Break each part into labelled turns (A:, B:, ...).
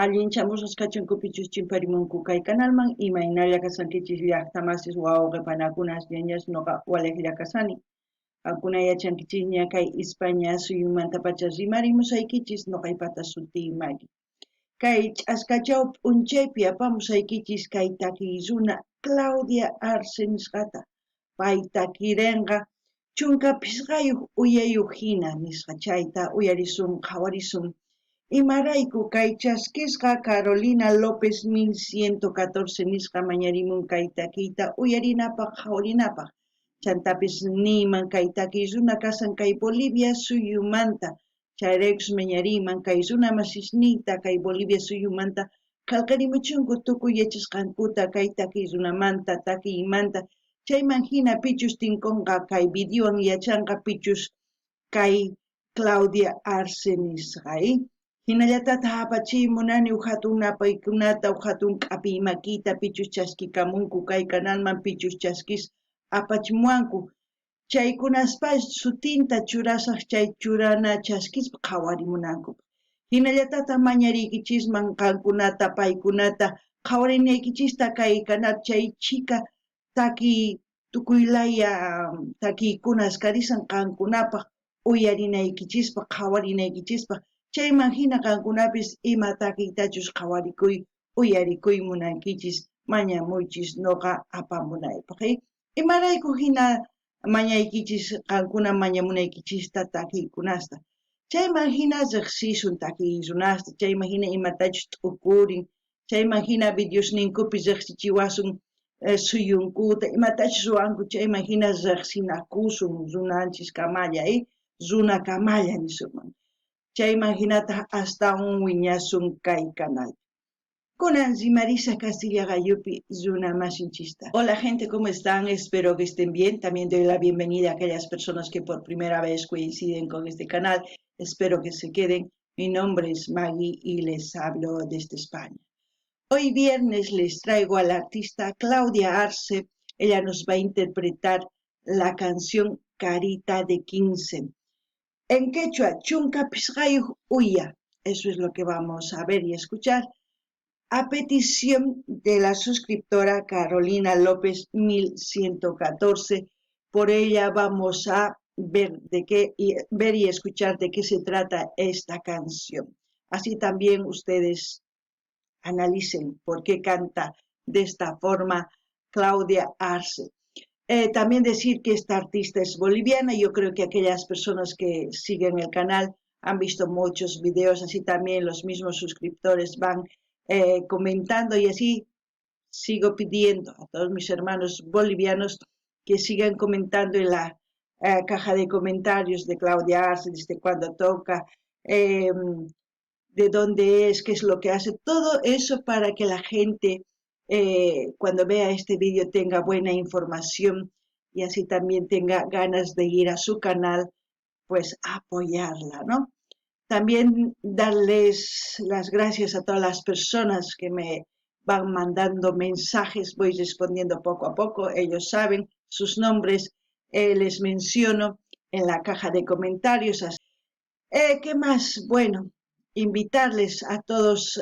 A: Allinchamusqas kachunku pichus chimparimunku kay kanalman, imaynalla kashankichis llajta masis wawqe panakunas ñañas noqa walejlla kashani. Qankuna yachankichisña kay Ispaña suyumantapacha rimarimusaykichis noqaypata sutiy Magui. Kay ch'askachaw p'unchaypi apamusaykichis kay takiy runa Claudia Arce nisqata. Pay takirenqa 15 uyayuq hina nisqa chayta uyarisun qhawarisun. Imarayku kay chaskisqa Carolina López 1114 nisqa mañarimun kay takiyta uyarinapaq qhawarinapaq. Chantapis niyman kay takiy runa kashan kay Bolivia suyumanta. Chayraykus mañariyman kay runa masisniyta kay Bolivia suyumanta qhelqerimuchunku tukuy yachasqankuta kay takiy runamanta, takiymanta, chayman hina pichus tinkonqa kay videowan yachanqa pichus kay Claudia Arce nisqa. Hinallatataj apachiy munani uj jatun napaykunata, uj jatun k'apiy makiyta pichus chaskikamunku kay canalman pichus chaskis apachimuwanku. Chaykunaspa sutinta churasaj chay churana chaskispa qhawarimunankupaj. Hinallatataj mañariykichisman qankunata paykunata qhawarinaykichista kay canal chay chhika takiy tukuy laya takiykunas karisan qankunapaj uyarinaykichispaj qhawarinaykichispaj chayman hina qankunapis ima takiytachus qhawarikuy uyarikuy munankichis mañamuychis noqa apamunaypaj. Imarayku hina mañaykichis qankuna mañamunaykichista takiykunasta. Chayman hina rejsisun takiy runasta, chayman hina imatachus t'ukurin, chayman hina videosninkupi rejsichiwasun suyunkuta, imatachus ruwanku chayman hina rejsinakusun runanchis kamalla, runa kamalla nisunman. Chayman hinataj astawan wiñasun kay canalpi. Kunan rimarisaj Castilla Gallupi runa masinchista. Hola gente, ¿cómo están? Espero que estén bien. También doy la bienvenida a aquellas personas que por primera vez coinciden con este canal. Espero que se queden. Mi nombre es Maggie y les hablo desde España. Hoy viernes les traigo a la artista Claudia Arce. Ella nos va a interpretar la canción Carita de 15. En quechua, chunka phisqayuq uya. Eso es lo que vamos a ver y escuchar. A petición de la suscriptora Carolina López 1114, por ella vamos a ver de qué y, ver y escuchar de qué se trata esta canción. Así también ustedes analicen por qué canta de esta forma Claudia Arce. También decir que esta artista es boliviana. Yo creo que aquellas personas que siguen el canal han visto muchos videos, así también los mismos suscriptores van comentando y así sigo pidiendo a todos mis hermanos bolivianos que sigan comentando en la caja de comentarios de Claudia Arce, desde cuándo toca, de dónde es, qué es lo que hace, todo eso para que la gente cuando vea este vídeo tenga buena información y así también tenga ganas de ir a su canal, pues a apoyarla, ¿no? También darles las gracias a todas las personas que me van mandando mensajes, voy respondiendo poco a poco, ellos saben sus nombres, les menciono en la caja de comentarios. ¿Qué más? Bueno, invitarles a todos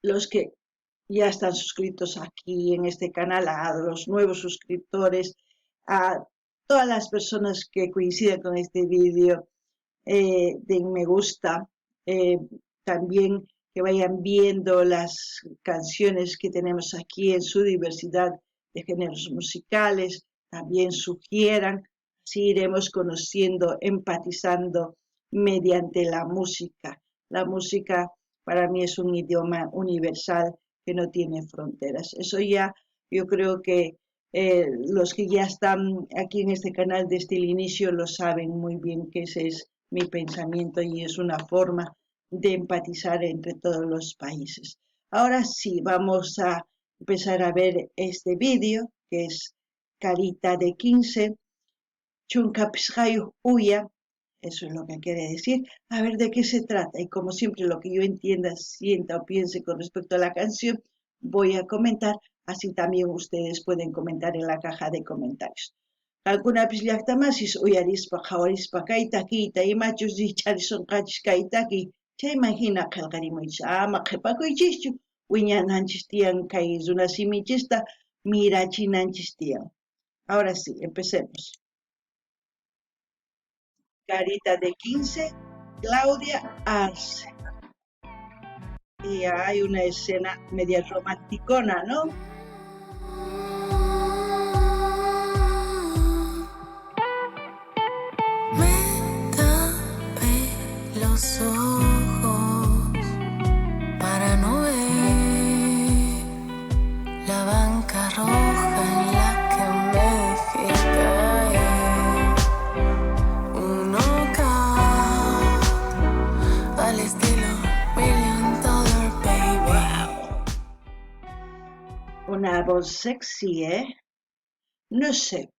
A: los que ya están suscritos aquí en este canal, a los nuevos suscriptores, a todas las personas que coinciden con este vídeo, den me gusta, también que vayan viendo las canciones que tenemos aquí en su diversidad de géneros musicales, también sugieran, así iremos conociendo, empatizando mediante la música. La música para mí es un idioma universal que no tiene fronteras. Eso ya yo creo que los que ya están aquí en este canal desde el inicio lo saben muy bien que ese es mi pensamiento y es una forma de empatizar entre todos los países. Ahora sí, vamos a empezar a ver este vídeo que es Carita de 15, Chunka phisqayuq uya, eso es lo que quiere decir, a ver de qué se trata. Y como siempre lo que yo entienda, sienta o piense con respecto a la canción, voy a comentar, así también ustedes pueden comentar en la caja de comentarios. Qankunapis llaqtamasis uyarispa qhawarispa kay takiyta imachus rikch'arisunqachis kay takiy. Chayman hina qhelqarimuychis, ama qhepakuychischu, wiñananchis tiyan kay runasimichista mirachinanchis tiyan. Ahora sí, empecemos. Carita de 15, Claudia Arce. Y hay una escena media romanticona, ¿no?
B: Me tapé los ojos para no ver la banca roja en la que me dejé caer. Un knockout al estilo Million Dollar Baby.
A: Una voz sexy, ¿eh? No sé.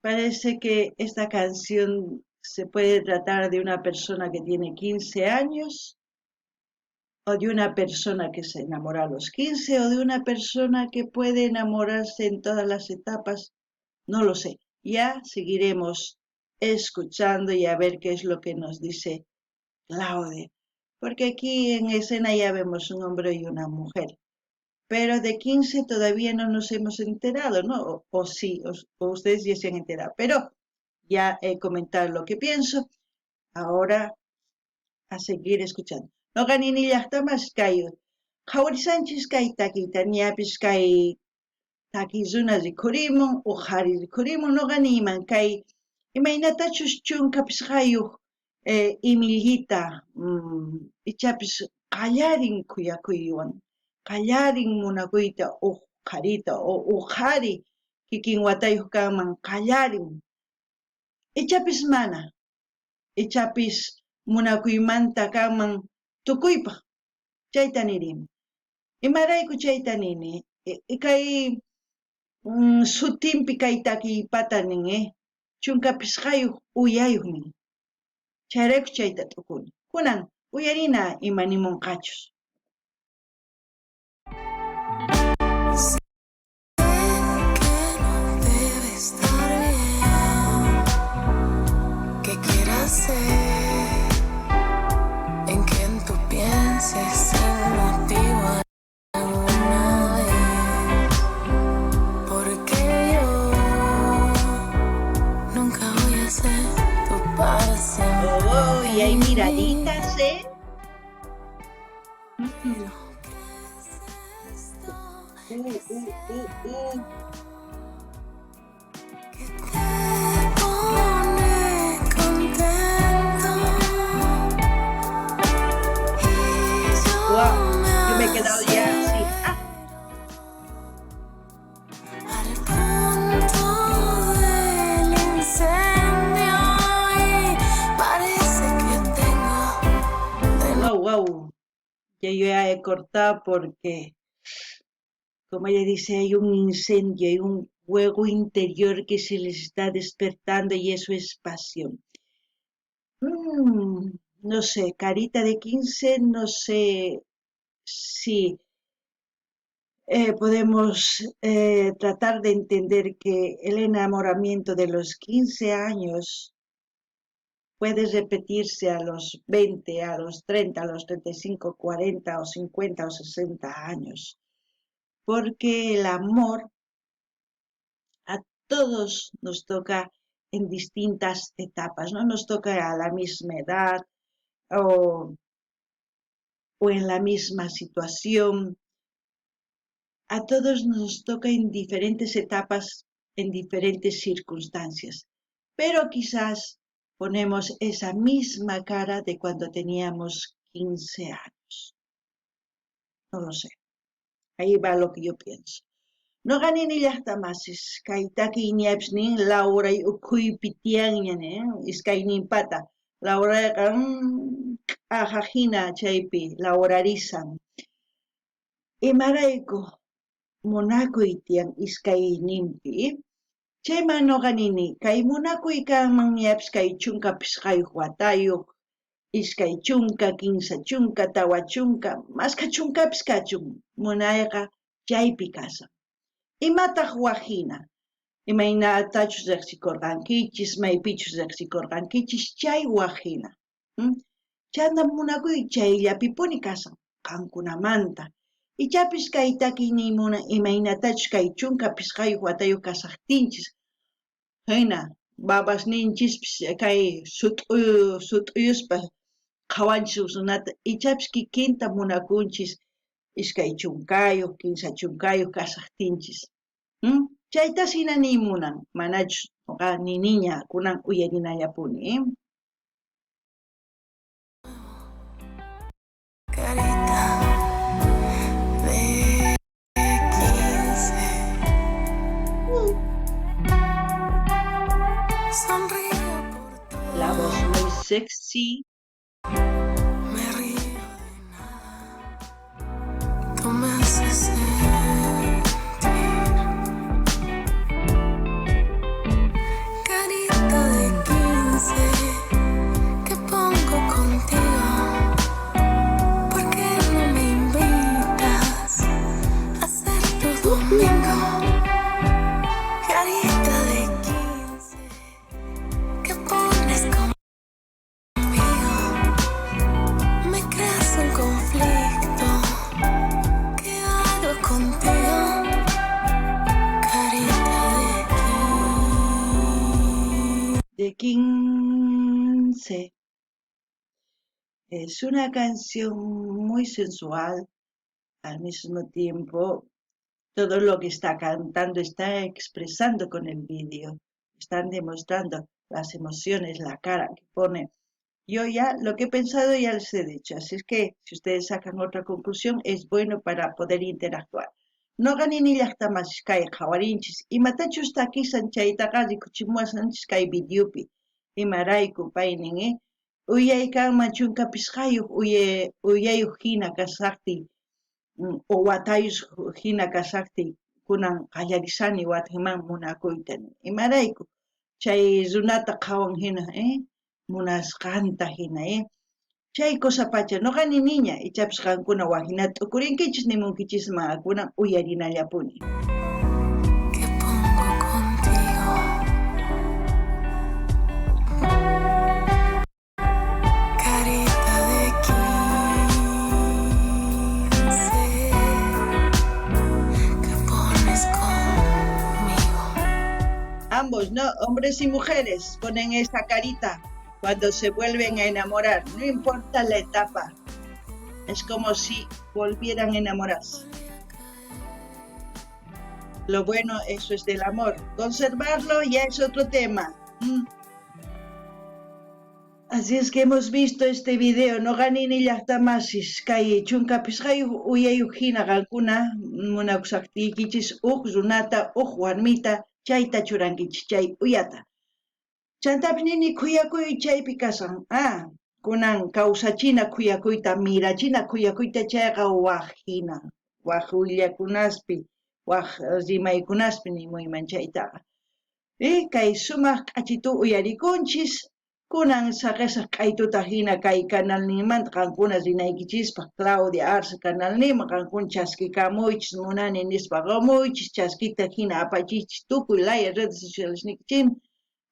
A: Parece que esta canción se puede tratar de una persona que tiene 15 años, o de una persona que se enamora a los 15, o de una persona que puede enamorarse en todas las etapas. No lo sé. Ya seguiremos escuchando y a ver qué es lo que nos dice Claudia. Porque aquí en escena ya vemos un hombre y una mujer. Pero de 15 todavía no nos hemos enterado, ¿no? O sí, o ustedes ya se han enterado. Pero ya he comentado lo que pienso. Ahora a seguir escuchando. Noqa nini llaqtamas kay qhawarisanchis kay takiyta ñapis kay takiy runa rikhurimun uj qhari rikhurimun noqa niyman kay imaynatachus chunka pisqayuq imillita ichapis qallarin khuyakuywan, qallarin munakuyta uj qharita o uj qhari kikin watayuq kanman qallarin. Ichapis mana, ichapis munakuymanta kanman tukuypaj, chayta nirin. Imarayku chayta nini? Kay sutinpi kay takiypata nin, chunka pisqayuq uyayuq nin. Chayrayku chayta t'ukuni. Kunan uyarina ima nimunqachus.
B: Sé que no debe estar bien, que quieras ser en quien tú pienses sin motivo alguna vez, porque yo nunca voy a ser tu para siempre.
A: Oh, y hay miraditas, ¿eh?
B: Pero ¿qué es esto que Que te pone contento y yo
A: Guau,
B: me
A: yo me he quedado ya así. ¡Ah!
B: Al punto del incendio y parece que tengo de
A: Guau, guau. Ya yo ya he cortado porque, como ella dice, hay un incendio, hay un fuego interior que se les está despertando y eso es pasión. No sé, carita de 15, no sé si podemos tratar de entender que el enamoramiento de los 15 años puede repetirse a los 20, a los 30, a los 35, 40 o 50 o 60 años, porque el amor a todos nos toca en distintas etapas, no nos toca a la misma edad o en la misma situación. A todos nos toca en diferentes etapas, en diferentes circunstancias, pero quizás ponemos esa misma cara de cuando teníamos 15 años. No lo sé. Ahí va lo que yo pienso. Noqa nini llaqtamasis, kay takiy ñapis nin Lauray ukhuypi tiyanña nin, iskayninpata. Laurayqa k'aja hina chaypi laurarisan. Imarayku munakuy tiyan iskayninpi? Chayman noqa nini, kay munakuy kanman ñapis kay chunka pisqayuq watayuq, iskay chunka, kinsa chunka, tawa chunka, maskha chunkapis kachun, munayqa chaypi kasan. Imataq waj hina? Imaynatachus riqsikurqankichis, maypichus riqsikurqankichis, chay waj hina. Chanta munakuy chayllapipuni kashan qankunamanta. Ichapis kay takiy niy munan imaynatachus kay 15 watayoj kashajtinchis jina babasninchispis kay sut'uyuspa qhawanchis uj runata, ichapis kikinta munakunchis 20, 30 kashajtinchis. Chayta jina niy munan, manachus noqa niniña kunan uyarinallapuni.
B: Carita de 15. Sonrío por todo.
A: La voz muy sexy.
B: Me río de nada. Tú me haces sentir. Carita de 15. Que pongo contigo. ¿Por qué no me invitas a hacer tu domingo? Carita de 15. Que pones conmigo. Me creas un conflicto. ¿Qué hago contigo? Carita de 15.
A: De 15. Es una canción muy sensual, al mismo tiempo todo lo que está cantando está expresando con el vídeo, están demostrando las emociones, la cara que pone. Yo ya lo que he pensado ya les he dicho, así es que si ustedes sacan otra conclusión es bueno para poder interactuar. Noqa nini llaqtamasis kay qhawarinchis, imatachus takisan chaytaqa rikuchimuwasanchis kay videopi, imarayku pay nin, uyay kanman 15 uyayuq hina kashaqtiy, o watayuq hina kashaqtiy, kunan qallarisani watiman munakuyta. Imarayku chay runata qhawan hina, munasqanta hina, Chay cosa pacha, noqa niniña, ichapis qankuna wajina t'ukurinkichis nimunkichisman kunan uyarinallapuni.
B: Que pongo contigo. Carita de 15. Que pones conmigo.
A: Ambos, ¿no? Hombres y mujeres ponen esa carita cuando se vuelven a enamorar, no importa la etapa, es como si volvieran a enamorarse. Lo bueno, eso es del amor. Conservarlo ya es otro tema. Así es que hemos visto este video, noqa nini llaqtamasis kay 15 uyayuq hina qankuna munakusaqtiykichis uj runata, uj warmita, chayta churankichis, chay uyata. Chantapis nini khuyakuy chaypi kasan. Kunan kawsachina khuyakuyta, mirachina khuyakuyta chayqa waj hina, waj willakunaspi, waj rimaykunaspi nimuyman chaytaqa. Kay sumaq k'achitu uyarikunchis, kunan saqesaq k'aytuta hina kay kanalninmanta qankuna rinaykichispaq, Claudia Arce kanalninman qankuna chaskikamuychis, munani nispa qomuychis, chaskita hina apachichis tukuy laya redes sociales nikichis.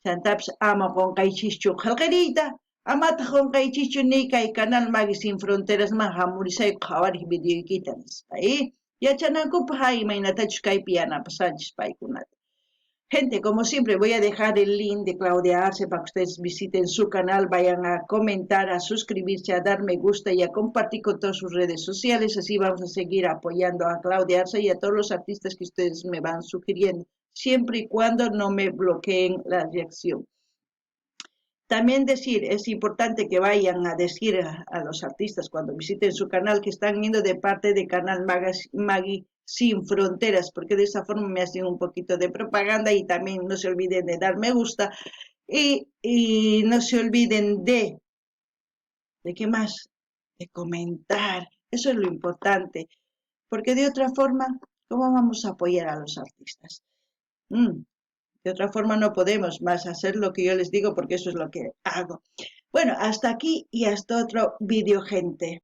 A: Chantapis ama qonqaychischu qhelqeriyta, amataq qonqaychischu ni kay canal Magui Sin Fronterasman hamurisayku qhawariq videoykita nispa. Yachanankupaq imaynatachus kaypi yanapasanchis paykunata. Gente, como siempre, voy a dejar el link de Claudia Arce para que ustedes visiten su canal, vayan a comentar, a suscribirse, a dar me gusta y a compartir con todas sus redes sociales. Así vamos a seguir apoyando a Claudia Arce y a todos los artistas que ustedes me van sugiriendo, siempre y cuando no me bloqueen la reacción. También decir, es importante que vayan a decir a los artistas cuando visiten su canal que están yendo de parte de Canal Magui Sin Fronteras, porque de esa forma me hacen un poquito de propaganda y también no se olviden de dar me gusta y no se olviden de qué más, de comentar, eso es lo importante, porque de otra forma, ¿cómo vamos a apoyar a los artistas? De otra forma no podemos más hacer lo que yo les digo porque eso es lo que hago. Bueno, hasta aquí y hasta otro vídeo, gente.